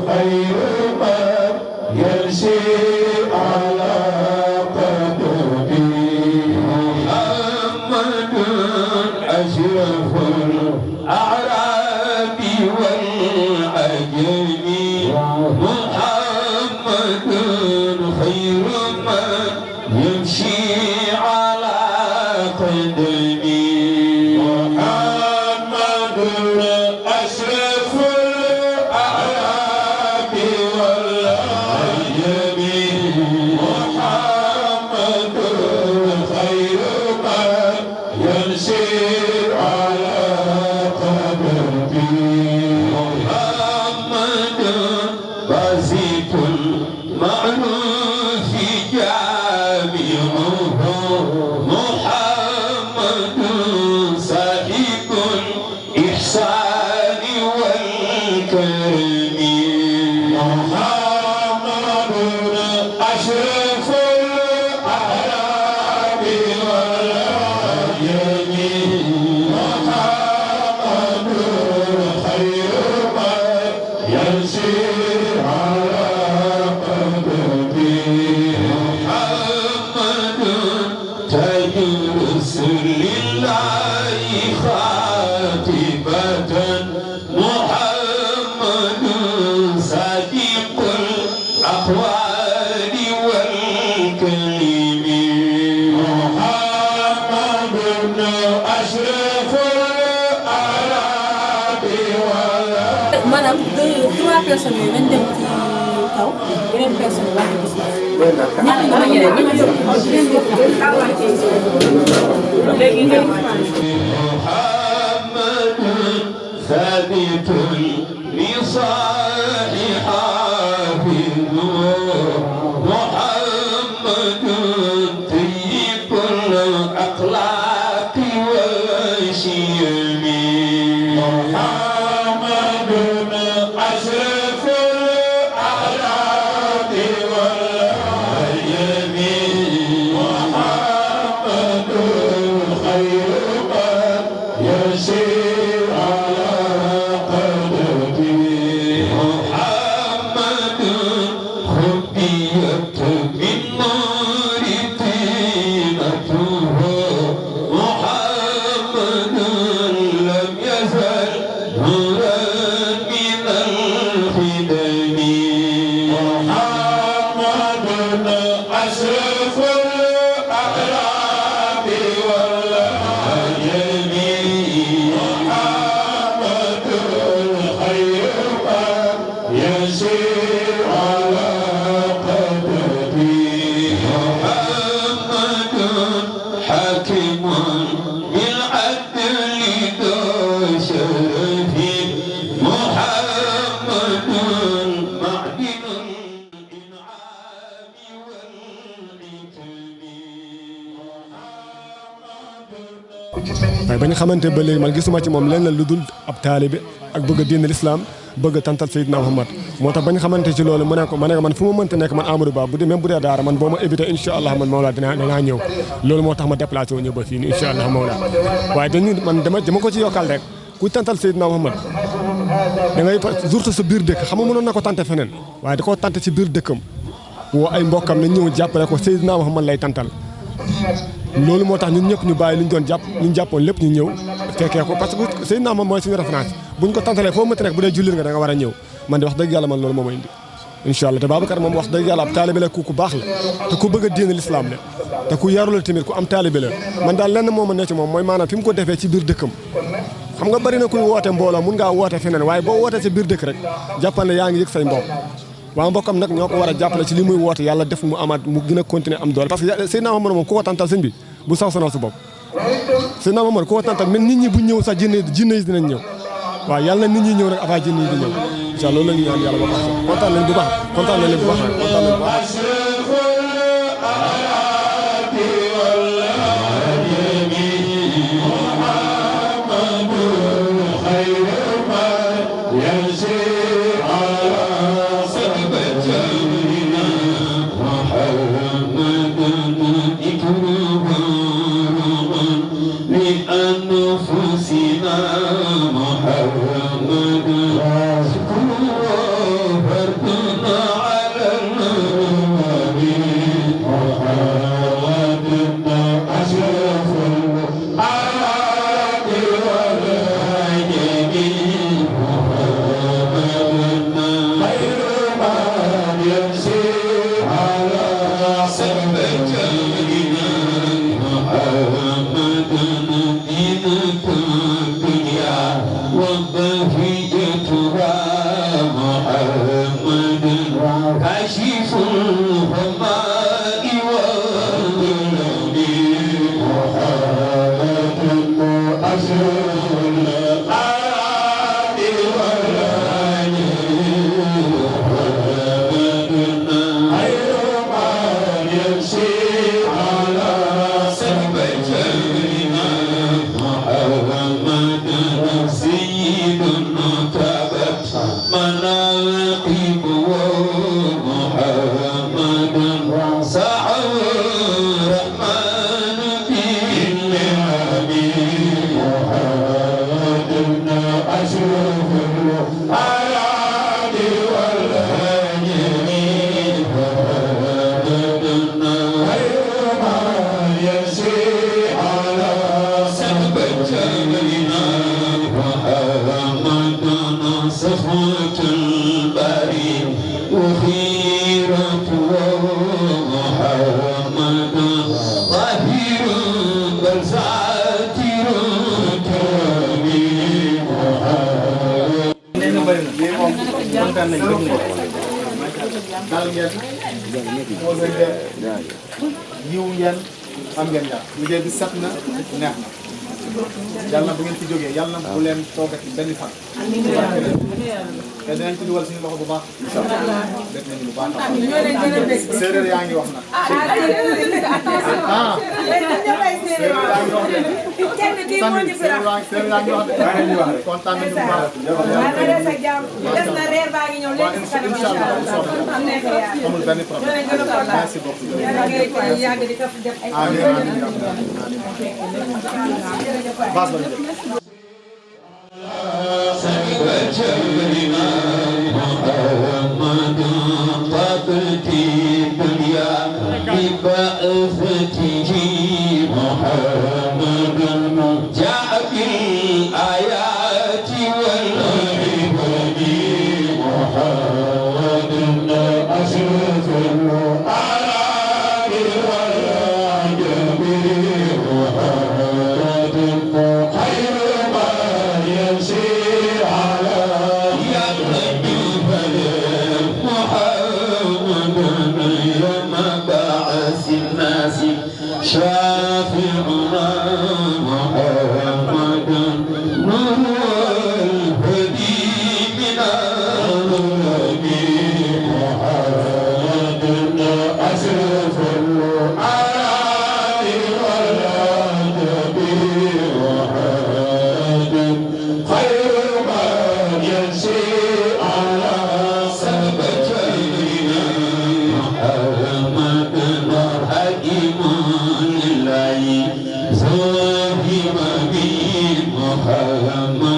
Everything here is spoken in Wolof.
خير من يمشي على قدمه محمد أشرف الأعراب والعجم محمد خير من يمشي على قدمه محمد أشرف الأعراب والعجم محمد خير من يمشي على قدمه محمد بسيط المعروف جامعه محمد صاحب الإحسان والكرم محمد أشرف الأعراب والعجم محمد خير من يمشي على قدمه محمد تاج رسول الله خاتمة محمد صادق الأقوال والكلم محمد أشرف الأعراب maanaam trois personnes yooyu nañ dem ci kaw yeneen personne wàcc ci suuf. léegi nga محمد ثابت لصالح حافظ محمد طيب الأخلاق والشيم محمد أشرف الأعراب والعجم محمد خير من يمشي على قدمه محمد خبيت من نور طينته محمد لم يزل نورا من الخدم محمد أشرف الأعراب والعجم محمد خير من يمشي على قدمه محمد حاكم بالعدل ذو شرف محمد معدن الإنعام والحكم waaye ba ñu xamante ba léegi man gisuma ci moom lenn lu dul ab taalibe ak bëgg a diine lislaam bëgg a tantal Seydina Muhammad moo tax ba ñu xamante ci loolu ma ne ko man fu ma mënta nekk man Amadou Ba bu dee même bu dee daara man boo ma éviter incha allah man Mawla dinaa ñëw loolu moo tax ma déplacé wu ñëw ba fii nii incha allah Mawla waaye dama ko ci yokkal rek ku tantal Seydina Muhammad da ngay jour sa biir dëkk xam nga mënoon na ko tante feneen waaye da koo tante ci biir dëkkam woo ay mbokkam nañ ñëw jàppale ko Seydina Muhammad lay tantal loolu moo tax ñun ñëpp ñu bàyyi li ñu jàppoon lépp ñu ñëw fekkee ko parce que Seydina Muhammad mooy suñu référence buñ ko tantalee foo mënti rek bu dee jullit nga da nga war a ñëw man de wax dëgg yàlla man loolu moo ma indi incha allah te Babacar moom wax dëgg yàlla ab taalibe la ku baax la te ku bëgg a diine lislaam la te ku yaru la tamit ku am taalibe la man daal lenn moo ma ne ci moom mooy maanaam fi mu ko defee ci biir dëkkam xam nga bari na kuy woote mbooloo mun ngaa woote feneen waaye boo wootee sa biir dëkk rek jàppal ne yaa ngi yëg say mbokk waa mbokkam nag ñoo ko war a jàppale ci li muy woote yàlla def mu amaat mu gën a continuer am doole parce que Seydina Muhammad moom ku ko tantal sëñ bi bu saw sonal sa bopp Seydina Muhammad ku ko tantal même nit ñi bu ñëw sax jinne yi dinañ ñëw waaw yàlla na nit ñi ñëw rek avant jinne yi di ñëw incha allah loolu la ñu ñaan yàlla ba baax kontaan nañ bu baax kontaan nañ bu baax kontaan nañ bu baax لأنفسنا محمد شكر العاقب ومحمد سعى الرحمن بالنعم محمد أشرف الأعراض والهجر محمد خير ما يسير على سبتنا محمد صفوة البري وخيرة محمد ظاهر بل ساتر كريم dal ngeen posé ngeen yiw ngeen am ngeen ñaar liggéey bi set na neex na yàlla na bu ngeen fi jógee yàlla na bu leen toogati benn fan te dinañ ci dugal suñu loxo bu baax incha allah def nañu lu baax séeréer yaa ngi wax nag séeréer yaa ngi wax de sànni séeréer yaa ngi wax de kontaan nañu bu baax incha allah amul benn problème merci beaucoup amiin bas ba سبتنا محمد قبلتي الدنيا ببعثته محمد جاء بالآيات والعباد محمد أشرف الأعراض والعجب محمد خير ما يسير على يد محمد يوم بعث الناس شافعنا محمد نور الهدي من النبي محمد أشرف الأعراض والعجب محمد خير ما يسير على سبتنا محمد حكيم لله زاهي محمد